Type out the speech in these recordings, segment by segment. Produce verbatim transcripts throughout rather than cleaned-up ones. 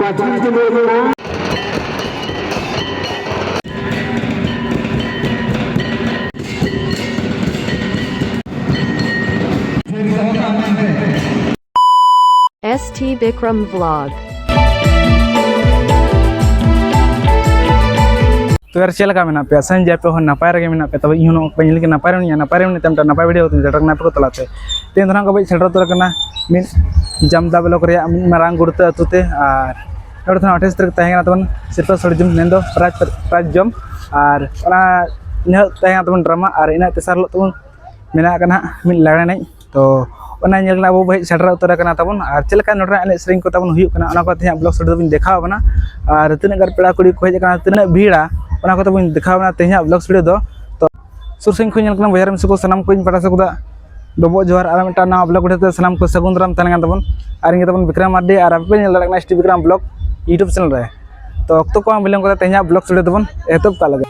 ᱯᱟᱹᱪᱷᱤᱢ ᱪᱤᱱᱦᱟᱹ ᱠᱟᱱᱟ᱾ S T Bikram Vlog. ᱛᱚ ᱭᱟᱨ, ᱪᱮᱫ ᱞᱮᱠᱟ ᱢᱮᱱᱟᱜ ᱯᱮᱭᱟ? ᱟᱥᱟᱧ ᱡᱮ ᱟᱯᱮ ᱦᱚᱸ ᱱᱟᱯᱟᱭ ᱨᱮᱜᱮ ᱢᱮᱱᱟᱜ ᱯᱮᱭᱟ᱾ ᱛᱚᱵᱮ ᱤᱧ ᱦᱚᱸ ᱱᱚᱜᱼᱚᱭ ᱯᱮ ᱧᱮᱞ ᱠᱮᱫ ᱱᱟᱯᱟᱭ ᱨᱮ ᱢᱮᱱᱟᱜᱼᱟ, ᱱᱟᱯᱟᱭ ᱨᱮ ᱢᱮᱱᱟᱜᱼᱟ, ᱛᱟᱭᱚᱢ ᱛᱮ ᱱᱟᱯᱟᱭ ᱵᱷᱤᱰᱤᱭᱳ ᱠᱟᱛᱮᱧ ᱥᱮᱴᱮᱨ ᱠᱟᱱᱟ ᱟᱯᱮ ᱠᱚ ᱛᱟᱞᱟᱛᱮ᱾ ᱛᱮᱦᱮᱧ ᱫᱚ ᱱᱟᱦᱟᱜ ᱠᱚ ᱵᱚᱱ ᱥᱮᱴᱮᱨ ᱩᱛᱟᱹᱨ ᱠᱟᱱᱟ ᱢᱤᱫ ᱡᱟᱢᱫᱟ ᱵᱞᱚᱠ ᱨᱮᱭᱟᱜ ᱢᱤᱫ ᱢᱟᱨᱟᱝ ᱜᱩᱲᱛᱟᱹ ᱟᱹᱛᱩ ᱛᱮ᱾ ᱟᱨ ᱱᱚᱰᱮ ᱫᱚ ᱱᱟᱦᱟᱜ ᱟᱴᱷᱟᱥ ᱛᱟᱹᱨᱤᱠᱷ ᱛᱟᱦᱮᱸ ᱠᱟᱱᱟ ᱛᱟᱵᱚᱱ ᱥᱤᱨᱯᱟᱹ ᱥᱚᱲᱡᱚᱢ, ᱢᱮᱱᱫᱚ ᱯᱨᱟᱭᱤᱡᱽ, ᱯᱨᱟᱭᱤᱡᱽ ᱡᱚᱢ᱾ ᱟᱨ ᱚᱱᱟ ᱧᱤᱫᱟᱹ ᱛᱟᱦᱮᱸ ᱠᱟᱱᱟ ᱛᱟᱵᱚᱱ ᱰᱨᱟᱢᱟ, ᱟᱨ ᱤᱱᱟᱹ ᱛᱮᱥᱟᱨ ᱦᱤᱞᱳᱜ ᱛᱟᱵᱚᱱ ᱢᱮᱱᱟᱜ ᱠᱟᱱᱟ ᱦᱟᱸᱜ ᱢᱤᱫ ᱞᱟᱜᱽᱬᱮ ᱮᱱᱮᱡ᱾ ᱛᱚ ᱚᱱᱟ ᱧᱮᱞ ᱨᱮᱱᱟᱜ ᱟᱵᱚ ᱵᱚ ᱦᱮᱡ ᱥᱮᱴᱮᱨ ᱩᱛᱟᱹᱨ ᱟᱠᱟᱱᱟ ᱛᱟᱵᱚᱱ, ᱟᱨ ᱪᱮᱫ ᱞᱮᱠᱟ ᱱᱚᱰᱮᱱᱟᱜ ᱮᱱᱮᱡ ᱥᱮᱨᱮᱧ ᱠᱚ ᱛᱟᱵᱚᱱ ᱦᱩᱭᱩᱜ ᱠᱟᱱᱟ, ᱚᱱᱟ ᱠᱚ ᱛᱮᱦᱮᱧᱟᱜ ᱵᱞᱚᱜ ᱥᱴᱩᱰᱤᱭᱳ ᱫᱚᱵᱚᱱ ᱫᱮᱠᱷᱟᱣ ᱟᱵᱚᱱᱟ᱾ ᱟᱨ ᱛᱤᱱᱟᱹᱜ ᱜᱟᱱ ᱯᱮᱲᱟ ᱠᱩᱲᱤ ᱠᱚ ᱦᱮᱡ ᱟᱠᱟᱱᱟ, ᱛᱤᱱᱟᱹᱜ ᱵᱷᱤᱲᱟ, ᱚᱱᱟ ᱠᱚ ᱛᱟᱵᱚᱱ ᱫᱮᱠᱷᱟᱣ ᱟᱵᱚᱱᱟ ᱛᱮᱦᱮᱧᱟᱜ ᱵᱞᱚᱜ ᱥᱴᱩᱰᱤᱭᱳ ᱫᱚ᱾ ᱛᱚ ᱥᱩᱨ ᱥᱟᱺᱜᱤᱧ ᱠᱷᱚᱱ ᱧᱮᱞ ᱠᱟᱱᱟ ᱵᱚᱭᱦᱟ ᱨᱮᱱ ᱥᱮ ᱠᱚ ᱥᱟᱱᱟᱢ ᱠᱚᱧ ᱯᱟᱲᱟ ᱥᱮ ᱠᱚᱫᱟ ᱰᱚᱵᱚᱜ ᱡᱚᱦᱟᱨ, ᱟᱨ ᱢᱤᱫᱴᱟᱝ ᱱᱟᱣᱟ ᱵᱞᱚᱜ ᱵᱷᱤᱰᱤᱭᱳ ᱛᱮ ᱥᱟᱱᱟᱢ ᱠᱚ ᱥᱟᱹᱜᱩᱱ ᱫᱟᱨᱟᱢ ᱛᱟᱦᱮᱱ ᱠᱟᱱ ᱛᱟᱵᱚᱱ᱾ ᱟᱨ ᱤᱧ ᱜᱮ ᱛᱟᱵᱚᱱ ᱵᱤᱠᱨᱚᱢ ᱢᱟᱨᱰᱤ, ᱟᱨ ᱟᱯᱮ ᱯᱮ ᱧᱮᱞ ᱫᱟᱲᱮᱭᱟᱜ ᱠᱟᱱᱟ S T Bikram blog YouTube channel ᱨᱮ᱾ ᱛᱚ ᱚᱠᱛᱚ ᱠᱚ ᱵᱟᱝ ᱵᱤᱞᱚᱢ ᱠᱟᱛᱮ ᱛᱮᱦᱮᱧᱟᱜ ᱵᱞᱚᱜ ᱥᱴᱩᱰᱤᱭᱳ ᱫᱚᱵᱚᱱ ᱮᱛᱚᱦᱚᱵ ᱠᱟᱜ ᱞᱮᱜᱮ᱾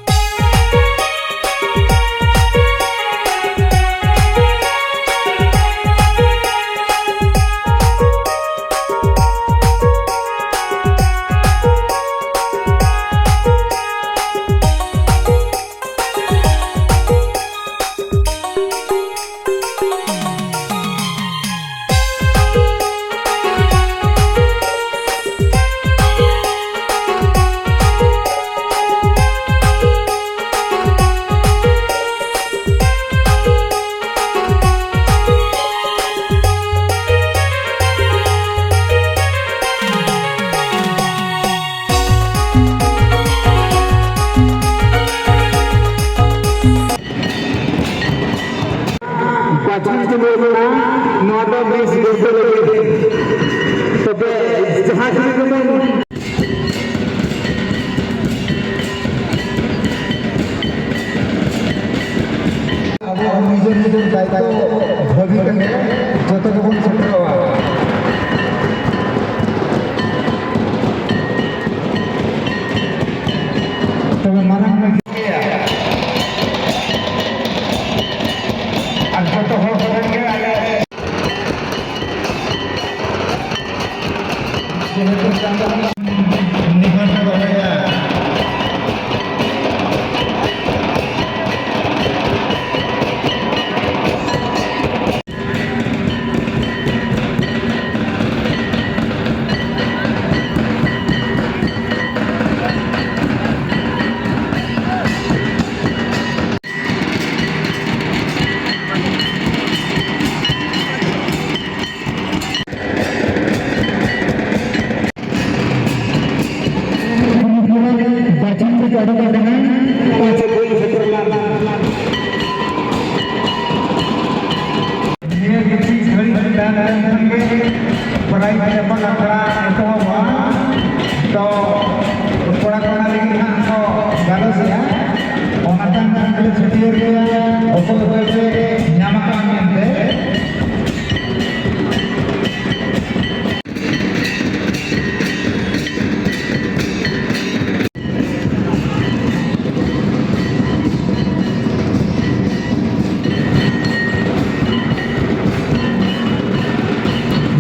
ᱵᱟᱪᱷᱚᱱ ᱪᱟᱹᱞᱩ ᱟᱠᱟᱱᱟ, ᱱᱚᱣᱟ ᱫᱚ ᱢᱤᱥ ᱜᱩᱨᱫᱟᱹ ᱞᱟᱹᱜᱤᱫ᱾ ᱛᱚᱵᱮ ᱡᱟᱦᱟᱸ ᱛᱤᱱᱟᱹᱜ ᱜᱮᱵᱚᱱ ᱟᱵᱚ ᱱᱤᱡᱮᱨ ᱱᱤᱡᱮᱨ ᱫᱟᱭᱤᱛᱛᱚ ᱵᱷᱟᱹᱵᱤ ᱠᱟᱛᱮ ᱡᱚᱛᱚ ᱜᱮᱵᱚᱱ ᱥᱮᱴᱮᱨᱚᱜᱼᱟ᱾ ᱛᱚᱵᱮ ᱢᱟᱨᱟᱝ ᱢᱟᱹᱡᱷᱤ ᱟᱨ ᱡᱚᱛᱚ ᱦᱚᱲ ᱠᱚᱨᱮᱱ ᱜᱮ ᱟᱞᱮ ᱵᱟᱪᱷᱚᱱ ᱠᱚ ᱪᱟᱹᱞᱩ ᱟᱠᱟᱱᱟ᱾ ᱱᱤᱭᱟᱹ ᱠᱤᱪᱷᱩ ᱜᱷᱟᱹᱲᱤᱡ ᱛᱟᱭᱚᱢ ᱠᱷᱟᱱ ᱜᱮ ᱯᱨᱟᱭᱤᱡᱽ ᱧᱟᱯᱟᱢ ᱟᱠᱷᱲᱟ ᱮᱛᱚᱦᱚᱵᱚᱜᱼᱟ᱾ ᱛᱚ ᱠᱚᱲᱟ ᱠᱚ ᱚᱱᱟ ᱞᱟᱹᱜᱤᱫ ᱦᱟᱸᱜ ᱠᱚ ᱜᱟᱞᱚᱪᱮᱜᱼᱟ, ᱚᱱᱟ ᱛᱟᱭᱚᱢ ᱠᱷᱟᱱ ᱜᱮᱞᱮ ᱪᱷᱟᱹᱴᱭᱟᱹᱨ ᱠᱚᱣᱟ ᱚᱠᱚᱭ ᱚᱠᱚᱭ ᱯᱮ ᱧᱟᱢ ᱟᱠᱟᱫ ᱢᱮᱱᱛᱮ᱾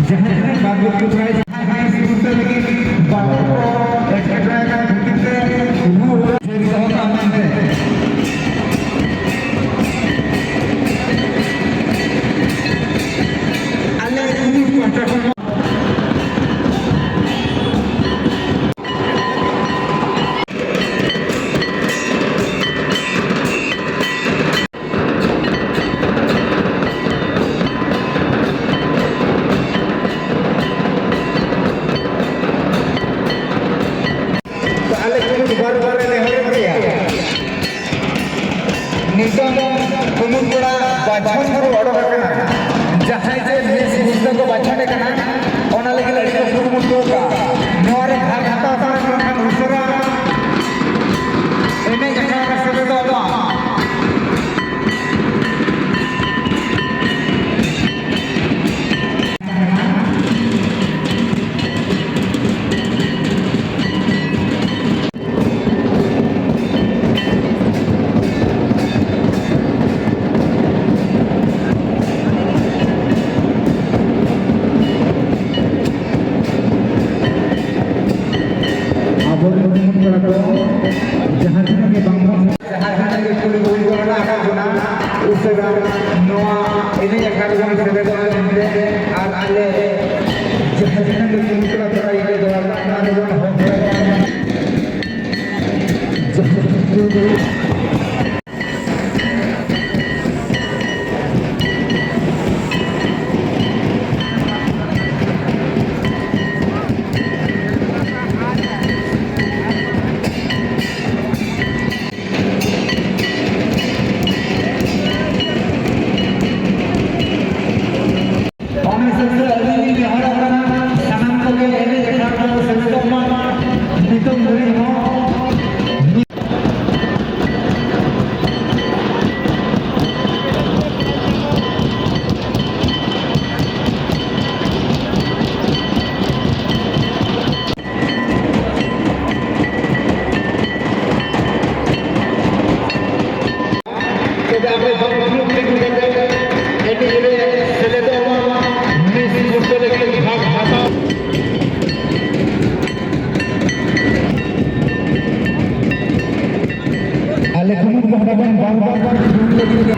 ᱡᱟᱦᱟᱸ ᱛᱤᱱᱟᱹᱜ ᱵᱟᱨ ᱵᱚᱪᱷᱚᱨ ᱯᱨᱟᱭ ᱡᱟᱦᱟᱸᱭ ᱥᱩᱨ ᱞᱟᱹᱜᱤᱫ ᱵᱟᱨ ᱵᱚᱪᱷᱚᱨ ᱮᱴᱠᱮᱴᱚᱬᱮ ᱠᱟᱱ ᱠᱷᱟᱹᱛᱤᱨ ᱛᱮ ᱩᱱᱠᱩ ᱚᱲᱟᱜ ᱡᱟᱹᱨᱤ ᱫᱚᱦᱚ ᱠᱟᱜ ᱢᱮᱱᱛᱮ ᱟᱞᱮ ᱤᱫᱤ ᱯᱟᱦᱴᱟ ᱠᱷᱚᱱ ᱛᱚ ᱟᱞᱮ ᱠᱩᱢᱩᱴ ᱵᱟᱨ ᱵᱟᱨ ᱞᱮ ᱦᱚᱨᱚᱜ ᱜᱮᱭᱟ᱾ ᱱᱤᱛᱚᱝ ᱠᱩᱢᱩᱴ ᱠᱚᱲᱟ ᱵᱟᱪᱷᱚᱱ ᱠᱚ ᱚᱰᱚᱠ ᱟᱠᱟᱱᱟ᱾ ᱡᱟᱦᱟᱸᱭ ᱡᱮ ᱢᱤᱥ ᱢᱩᱥᱫᱟᱹ ᱠᱚ ᱵᱟᱪᱷᱚᱱᱮ ᱠᱟᱱᱟ, ᱚᱱᱟ ᱞᱟᱹᱜᱤᱫ ᱟᱹᱰᱤ ᱠᱚ ᱠᱩᱨᱩᱢᱩᱴᱩ ᱟᱠᱟᱫᱼᱟ᱾ ᱱᱚᱣᱟ ᱨᱮ ᱵᱷᱟᱜᱽ ᱦᱟᱛᱟᱣ ᱥᱟᱱᱟ ᱠᱚ ᱠᱷᱟᱱ ᱩᱥᱟᱹᱨᱟ ᱮᱱᱮᱡ ᱟᱠᱷᱲᱟ ᱨᱮ ᱥᱮᱞᱮᱫᱚᱜ ᱢᱟ᱾ ᱡᱟᱦᱟᱸ ᱛᱤᱱᱟᱹᱜ ᱜᱮ ᱵᱟᱝ ᱵᱚᱱ, ᱡᱟᱦᱟᱸ ᱛᱤᱱᱟᱹᱜ ᱜᱮ ᱠᱩᱲᱤ ᱠᱩᱲᱤ ᱠᱚ ᱢᱮᱱᱟᱜ ᱟᱠᱟᱫ ᱵᱚᱱᱟ, ᱩᱥᱟᱹᱨᱟ ᱱᱚᱣᱟ ᱮᱱᱮᱡ ᱟᱠᱷᱲᱟ ᱨᱮᱵᱚᱱ ᱥᱮᱞᱮᱫᱚᱜ ᱢᱮᱱᱛᱮ ᱟᱨ ᱟᱞᱮ ᱡᱟᱦᱟᱸ ᱛᱤᱱᱟᱹᱜ ᱜᱮ ᱠᱩᱲᱤ ᱠᱚᱲᱟ ᱠᱚᱲᱟ ᱜᱤᱫᱽᱨᱟᱹ ᱫᱚ ᱚᱱᱟ ᱨᱮᱵᱚᱱ ᱦᱚᱦᱚ ᱟᱠᱚᱣᱟ᱾ ᱡᱟᱦᱟᱸ ᱛᱤᱱᱟᱹᱜ ᱜᱮ ᱚᱱᱟ ᱦᱤᱥᱟᱹᱵ ᱛᱮ ᱟᱹᱞᱤᱧ ᱞᱤᱧ ᱱᱮᱦᱚᱨᱚᱜ ᱠᱟᱱᱟ, ᱥᱟᱱᱟᱢ ᱠᱚᱜᱮ ᱮᱱᱮᱡ ᱟᱠᱷᱲᱟ ᱨᱮ ᱥᱮᱞᱮᱫᱚᱜ ᱢᱟ᱾ ᱱᱤᱛᱚᱜ ᱫᱷᱟᱹᱨᱤᱡ ᱦᱚᱸ ᱛᱚᱵᱮ ᱟᱵᱚ ᱫᱚᱞ ᱜᱨᱩᱯ ᱛᱤᱸᱜᱩ ᱠᱟᱛᱮ ᱮᱱᱮᱡ ᱨᱮ ᱥᱮᱞᱮᱫᱚᱜ ᱢᱟ, ᱢᱤᱥ ᱯᱷᱩᱴᱵᱚᱞ ᱞᱟᱹᱜᱤᱫ ᱵᱷᱟᱜᱽ ᱦᱟᱛᱟᱣ᱾ ᱟᱞᱮ ᱠᱩᱢᱩᱴ ᱯᱟᱦᱴᱟ ᱠᱷᱚᱱ ᱵᱟᱨ ᱵᱟᱨ ᱵᱟᱨ ᱠᱷᱮᱞᱳᱰ ᱞᱟᱹᱜᱤᱫ